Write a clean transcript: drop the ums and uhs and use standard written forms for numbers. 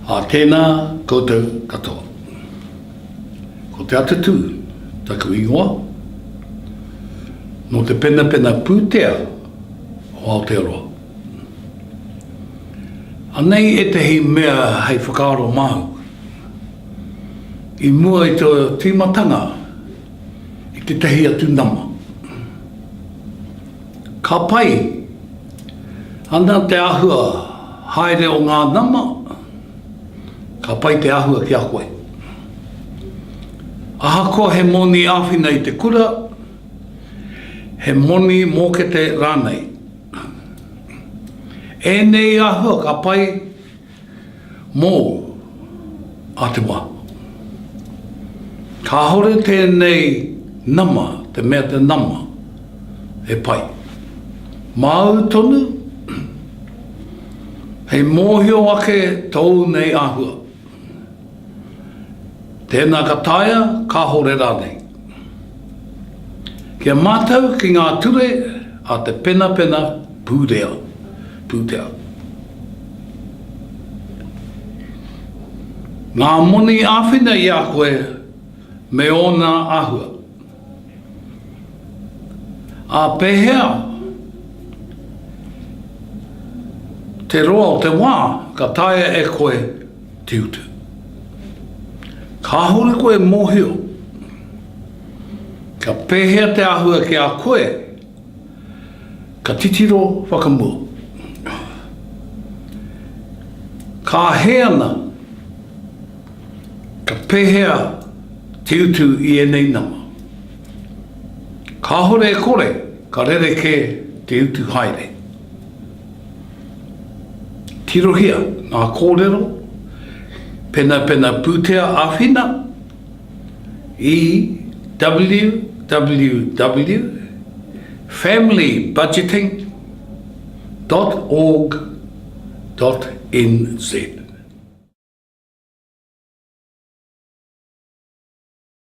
Ā, tēnā koutou katoa. Ko Te Atatū taku ingoa, nō te penapena pūtea o Aotearoa. Anei ētehi mea hei whakaaro māu. I mua i te tīmatanga i tētehi atu nama. Ka pai ana te āhua haere o ngā nama, ka pai te āhua ki a koe. Ahakoa he moni āwhina i te kura, he moni mōkete rānei. Ēnei āhua ka pai mōu a te wā. Kāore tēnei nama, te mea te nama, e pai. Māu tonu, hei mōhio ake tōu nei āhua. Tēnā ka taea, kāore rānei. Kia mātau ki ngā ture a te penapena pūrea, pūtea. Ngā moni āwhina i a koe me ōna āhua. Ā pēhea te roa o te wā ka taea e koe te utu? Kāore koe e mōhio ka pēhea te āhua ki a koe ka titiro whakamua. Ka hē ana ka pēhea te utu i ēnei nama. Kāore e kore ka rerekē te utu haere. Tirohia ngā kōrero penapena pūtea āwhina i www familybudgeting dot org dot nz.